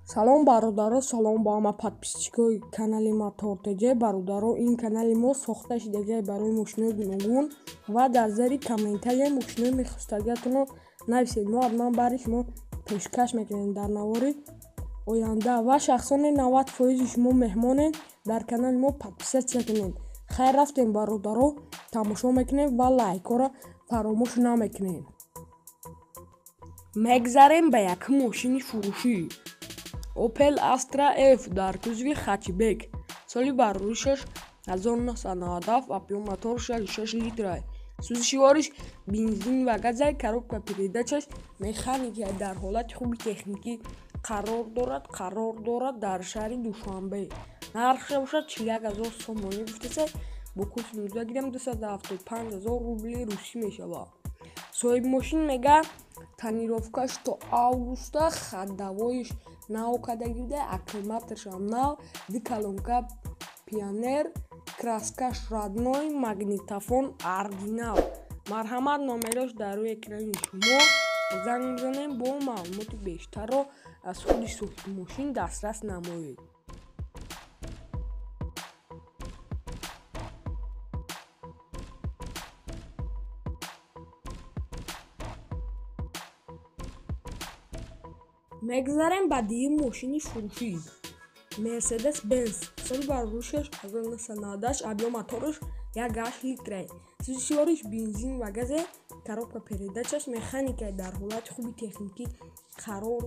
Салом, бародаро, салом ба ҳама подписчикои канали Мотор ТЖ. Бародаро, ин канали мо сохта шудагиай барои мошинои гуногун ва дар зери комментария мошинои мехостагиатонро нависед. Мо ҳатман бари шумо пешкаш мекунем дар навори оянда. Ва шахсони 90 фоизи шумо меҳмонед, дар канали мо подписаться кунед. Хайр, рафтем, бародаро, тамошо мекунем ва лайкҳоро фаромӯш намекунем. Мегзарем ба якум мошини фурӯшӣ: Opel Astra F дар кузови хэтчбек, соли бароришаш 1997, объём мотор 6 литра, сӯзишвориш бензин ва газай, коробка передачаш механика, дар ҳолати хуби техникӣ қарор дорад дар шаҳри Душанбе. Нархша бошад 41 ҳазор сомонӣ гуфтаса, бо курси 19 гирам 275 ҳазор рубли русӣ мешавад. Соҳиби мошин мега, тонировкаш то августа, ходовойш нав кардагӣ буда, аккумуляторшам нав, ду колонка Пионер, краскаш родной, магнитофон оригинал. Марҳамат, номерош дар рӯи экрани шумо, занг бизанем, бо маълумоти бештарро аз худи соҳиби мошин дастрас намоед. Мегзарем ба дуюм мошини фурӯшӣ: Мерседес Бенз, соли бароришаш 1998, объём мотораш 1,8 литра, сӯзишвориш бензин ва газе, коробка передачаш механика, дар ҳолати хуби техникӣ қарор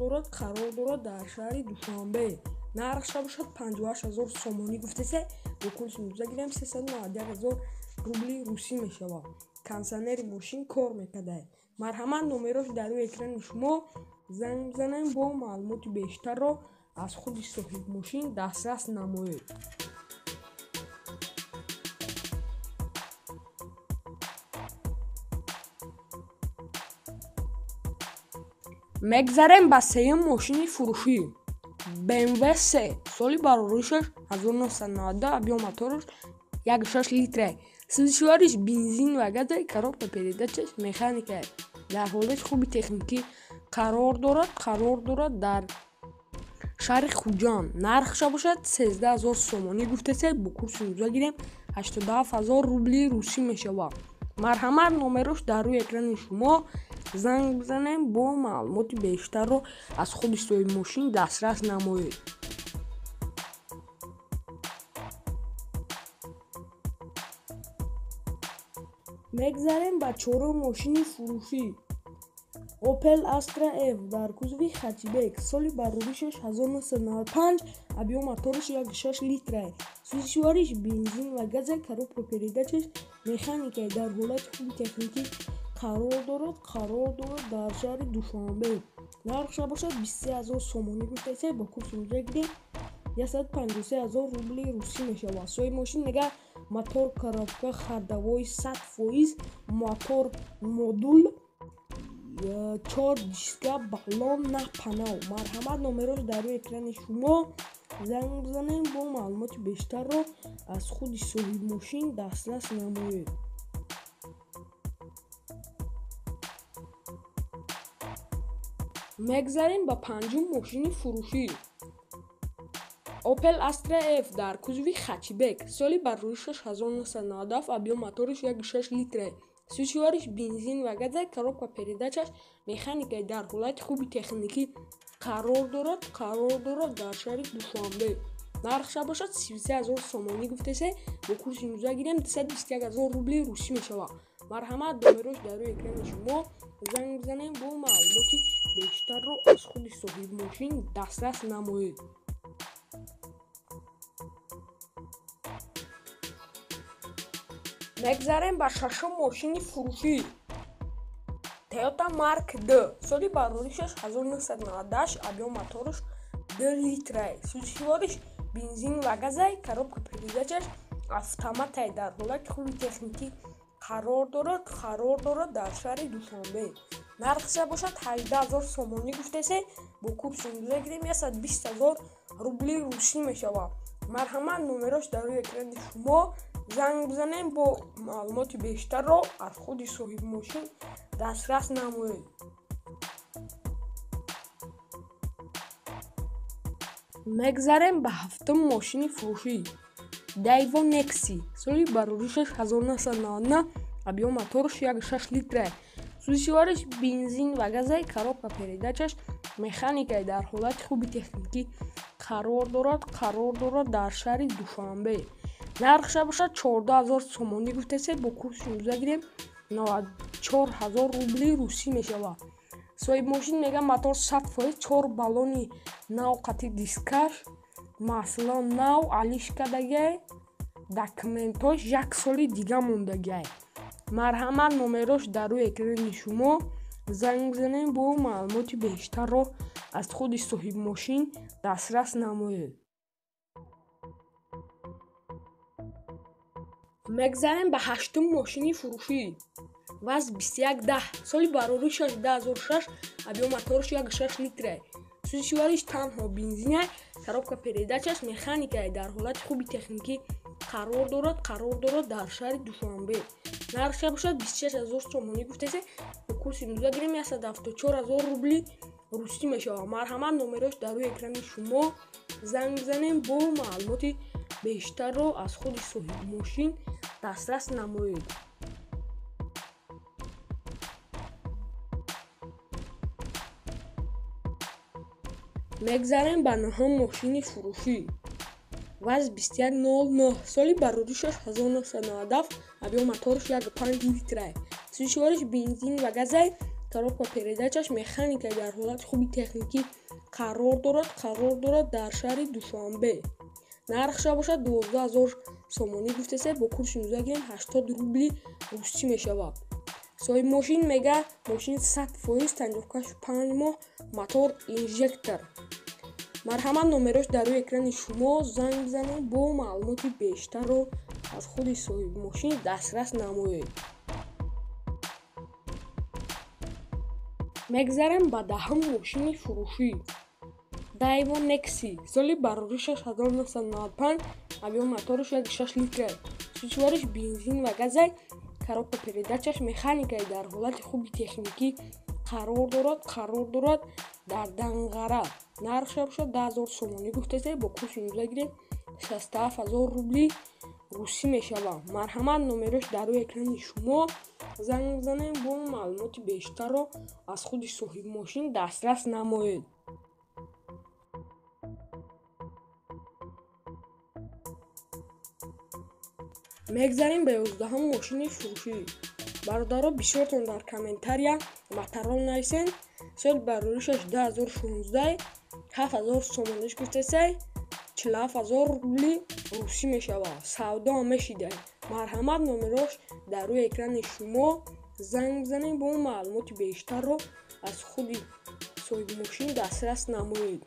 дорад дар шаҳри Душанбе. Нархша бошад 58 ҳазор сомонӣ гуфтасе, бо курси 19 гирем 391 ҳазор рубли русӣ мешавад. Кондитсионери мошин кор мекарда. Марҳамат, номерош дар рӯи экрани шумо, занг бизанем, бо маълумоти бештарро аз худи соҳибмошин дастрас намоед. Мегзарем ба сеюм мошини фурӯшӣ: BMW 3, соли бароришаш 1992, объём мотораш 1,6 литра, сӯзишвориш бензин ва газа, коробка передачаш механика, дар ҳолати хуби техникӣ қарор дорад дар шаҳри Хуҷанд. Нархша бошад 13 000 сомонӣ гуфтасе, бо курси 19 гирем 87 000 рубли русӣ мешавад. Марҳамат, номерош дар рӯи экрани шумо, занг бизанем, бо маълумоти бештарро аз худи соҳибмошин дастрас намоед. Мегзарем ба чорум мошини фурӯшӣ: Opel Astra F дар кузови хэтчбек, соли бароришаш 1995, объём мотораш 1,6 литра, сӯзишвориш бензин ва газа, коробка передачаш механика, дар ҳолати хуби техникӣ қарор дорад дар шаҳри Душанбе. Нархша бошад 23 000 сомонӣ гуфтасе, бо курси 19 гирем 153 000 рубли русӣ мешавад. Соҳиби мошин мега, мотор, коробка, ходовой 100%, мотор модул, чор диска, баллон напанав. Марҳамат, номерош дар рӯи экрани шумо, занг бизанем, бо маълумоти бештарро аз худи соҳибмошин дастрас намоед. Мегзарем ба панҷум мошини фурӯшӣ: Opel Astra F дар кузови хэтчбек, соли бароришаш 1997, объём мотораш 1,6 литра, сӯзишвориш бензин ва газа, коробка передачаш механика, дар ҳолати хуби техникӣ қарор дорад дар шаҳри Душанбе. Нархша бошад 33 000 сомонӣ гуфтасе, бо курси 19 гирем 221 000 рубли русӣ мешавад. Марҳамат, номерош дар рӯи экрани шумо, занг бизанем, бо маълумоти бештарро аз худи соҳибмошин дастрас намоед. Мегзарем ба шашум мошини фурӯшӣ: Toyota Mark II, соли бароришаш 1998, объём мотораш 2 литра, сӯзишвориш бензин ва газай, коробка передачаш автоматай, дар ҳолати хуби техникӣ қарор дорад дар шаҳри Душанбе. Нархша бошад 18 000 сомонӣ гуфтасе, бо курси 19 гирем 120 000 рубли русӣ мешавад. Марҳамат, номерош дар рӯи экрани шумо, занг бизанем, бо маълумоти бештарро аз худи соҳибмошин дастрас намоед. Мегзарем ба ҳафтум мошини фурӯшӣ. Daewoo Nexi соли бароришаш 1999, объём моторш 1,6 литра. Сӯзишвориш бензин ва газай, коробка передачаш механикай, дар ҳолати хуби техникӣ қарор дорад дар шаҳри Душанбе. Нархша бошад 14 000 сомонӣ гуфтасе, бо курси имрӯза гирем 94 000 рубли русӣ мешавад. Соҳибмошин мега, мотор 100%, чор баллони нав қати дискаш, масло нав алиш кардагиай, документош як соли дига мондагиай. Марҳамат, номерош дар рӯи экрани шумо, занг бизанем, бо маълумоти бештарро аз худи соҳибмошин дастрас намоед. Мегзарем ба ҳаштум мошини фурӯшӣ. ВАЗ 2110, соли бароришаш 2006, объём моторш 1,6 литра. Сӯзишвориш танҳо бензинай, коробка передачаш механикай, дар ҳолати хуби техникӣ қарор дорад дар шаҳри Душанбе. Нархша бошад 26 000 сомонӣ гуфтасе, бо курси имрӯза гирем 174 000 рубли русӣ мешавад. Марҳамат, номерош дар рӯи экрани шумо, занг бизанем, бо маълумоти бештарро аз худи соҳибмошин дастрас намоед. Мегзарем ба нӯҳум мошини фурӯшӣ. ВАЗ 2109, соли бароришаш 1997, объём моторш 1,5 литра. Сӯзишвориш бензин ва газай, коробка передачаш механика, дар ҳолати хуби техникӣ қарор дорад дар шаҳри Душанбе. Нархша бошад 12 000 сомонӣ гуфтасе, бо курси имрӯза гирем 80 рубли русӣ мешавад. Соҳибмошин мега, мошин 100%, тонировкаш 5 моҳ, мотор инжектор. Марҳамат, номерош дар рӯи экрани шумо, занг бизанед, бо маълумоти бештарро аз худи соҳибмошин дастрас намоед. Мегзарем ба даҳум мошини фурӯшӣ. Daewoo Nexi соли бароришаш 1995, объём моторш 1,6 литра. Сӯзишвориш бензин ва газай, коробка передачаш механикай, дар ҳолати хуби техникӣ қарор дорад дар Данғара. Нархша бошад 10 000 сомонӣ гуфтасе, бо курси имрӯза гирем 67 000 рубли русӣ мешавад. Марҳамат, номерош дар рӯи экрани шумо, занг бизанем, бо маълумоти бештарро аз худи соҳибмошин дастрас намоед. Мегзарем ба 11-ум мошини фурӯшӣ. Бародаро, бисёртон дар комментария Моторол нависен. Соли бароришаш 2016, 7000 сомониш гуфтасай, 47 000 рубли русӣ мешавад. Савдо мешидай. Марҳамат, номерош дар рӯи экрани шумо, занг бизанед, бо маълумоти бештарро аз худи соҳибмошин дастрас намоед.